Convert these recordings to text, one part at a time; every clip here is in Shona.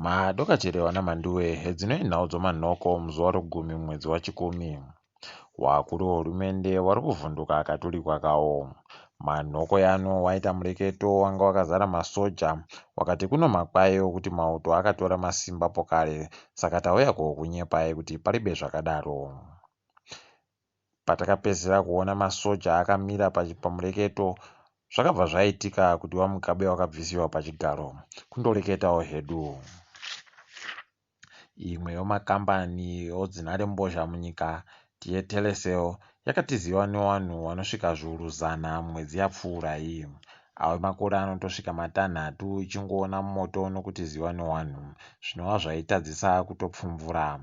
Madokachero ana Mhanduwe hedzinoi nhau dzomanhoko muzuva rogumi mumwedzi waChikumi. Wakuru wehurumende wari kuvhunduka akaturikwa kawo. Manhoko yano waita mureketo wanga wakazara masoja wakati kuno makwai okuti mauto akatora masimba pokare saka tauya kokunyepai kuti paribe zvakadaro. Patakapedzisira kuona masoja akamira pamureketo zvakabva zvaitika kuti vaMugabe wakabvisiwa pachigaro kundoreketawo hedu. Imwe yemakambani odzinharembozha munyika yeTelecel yakatiziwa nevanhu vanosvika zviuru zana mumwedzi yapfuura iyi. Ave makore anotosvika matanhatu ichingoona moto nokutiziwa nevanhu zvinova zvaitadzisa kutopfumvura.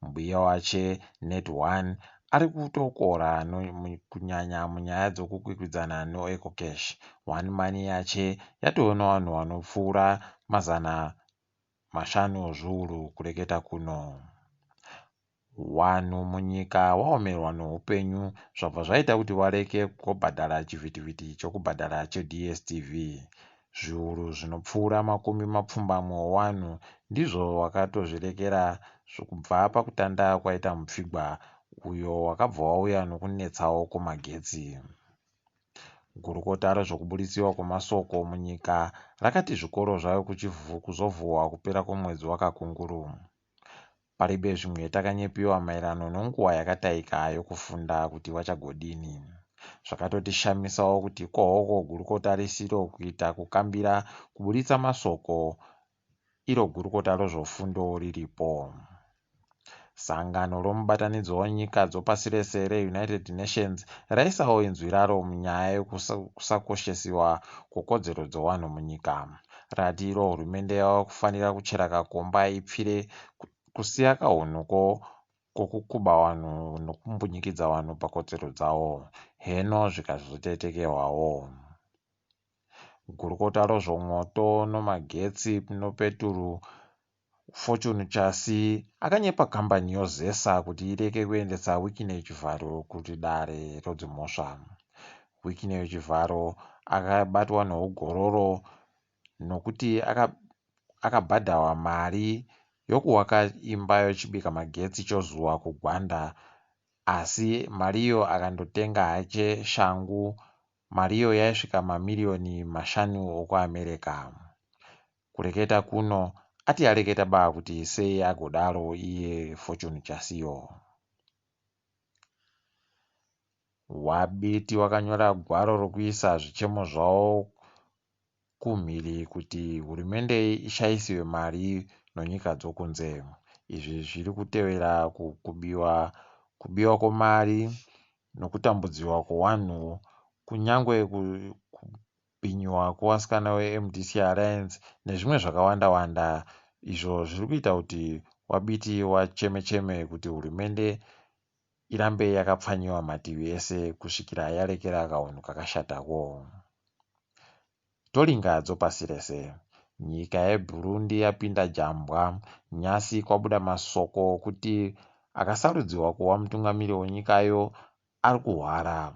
Mbuya wache Net1 ari kutokora kunyanya munyaya dzokukwikwidzana noEcocash. One Money yache yatove nevanhu vanopfuura 500 zviuru kureketa kuno. Vanhu munyika vaomerwa neupenyu zvabva zvaita kuti vareke kubhadhara chivhitivhiti chokubhadhara cheDSTV. Zviuru zvinopfuura 80 owanhu ndizvo wakatozvirekera kubva pakutanda kwaita mupfigwa uyo wakabva wauya nokunetsawo kumagetsi. Gurukota rezvekubudisiwa kwemasoko munyika rakati zvikoro zvave kuzovhurwa kupera kwemwedzi waKakunguru. Paribe zvimwe takanyepiwa maererano nenguva yakataika yokufunda kuti vachagodini. Zvakatotishamisawo kuti kohoko gurukota risiro kuita kukambira kuburitsa masoko iro gurukota rezvofundo riripo. Sangano romubatanidzwa wenyika dzopasi rese reUnited Nations raisawo inzwi raro munyaya yekusakoshesiwa kwekodzero dzevanhu munyika. Rati iro hurumende yava kufanira kuchera kakomba ipfire kusiya kahunhuko kokukuba vanhu nokumbunyikidza vanhu pakodzero dzavo. Heno zvikazotetekehwawo. Gurukota rezvomwoto nomagetsi nopeturu Fortune Chasi akanyepa kambani yoZESA kuti ireke kuendesa Wicknell Chivharo kuti dare rodzimhosva. Wicknell Chivharo akabatwa neugororo nokuti akabhadharwa mari yokuwaka imba yochibika magetsi chozuva kuGwanda asi mari iyo akandotenga hache shangu mari iyo yaisvika mamiriyoni 5 okuAmerica. Kureketa kuno ati areketa baa kuti sei agodaro iye Fortune Chasiyo. WaBiti wakanyora gwaro rokuisa zvichemo zvavo kumhiri kuti hurumende ishaisiwe mari nonyika dzokunze. Izvi zviri kutevera kubiwa kubiwa kwemari nokutambudziwa kwevanhu kunyangwe kubhinyiwa kwevasikana veMDC Alliance nezvimwe zvakawanda wanda izvo zviri kuita kuti waBiti wacheme-cheme kuti hurumende irambe yakapfanyiwa mativi ese kusvikira yarekera kahunhu kakashatako. Toringa dzopasi rese. Nyika yeBurundi yapinda jambwa. Nyasi kwabuda masoko okuti akasarudziwa kuva mutungamiri wenyikayo ari kuhwara.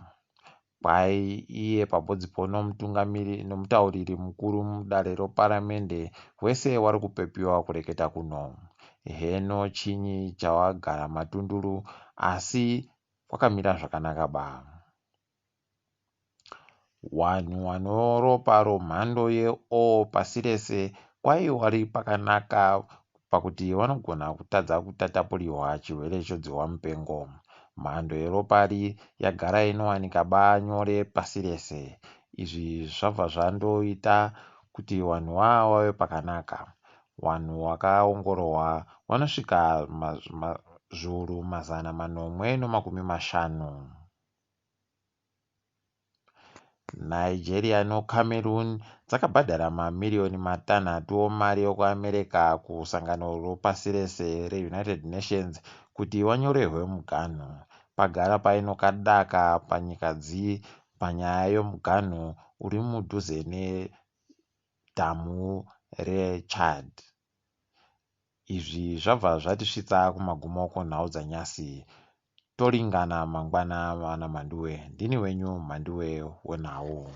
Kwai iye pabodzipo nomutungamiri nomutauriri mukuru mudare roparamende wese wari kupepiwa kureketa kuno. Heno chinyi chawagara matunduru asi kwakamira zvakanaka ba. Wanhu wanoropa romhando yeO pasi rese kwai wari pakanaka pakuti vanogona kutadza kutatapurihwa chirwere chodzihwa mupengo. Mhando yeropa ri yagara inowanika ba nyore pasi rese. Izvi zvabva zvandoita kuti vanhu vava vave pakanaka. Vanhu vakaongororwa vanosvika zviuru 750. Nigeria noCameroon dzakabhadhara mamiriyoni 6 omari yokuAmerica kusangano ropasi rese reUnited Nations kuti wanyorehwe muganhu. Pagara paino kadaka panyika dzi panyaya yomuganhu uri mudhuze nedhamu reChad. Izvi zvabva zvatisvitsa kumagumo kwenhau dzanyasi. Toringana mangwana vana Mhanduwe. Ndini wenyu Mhanduwe wenhau.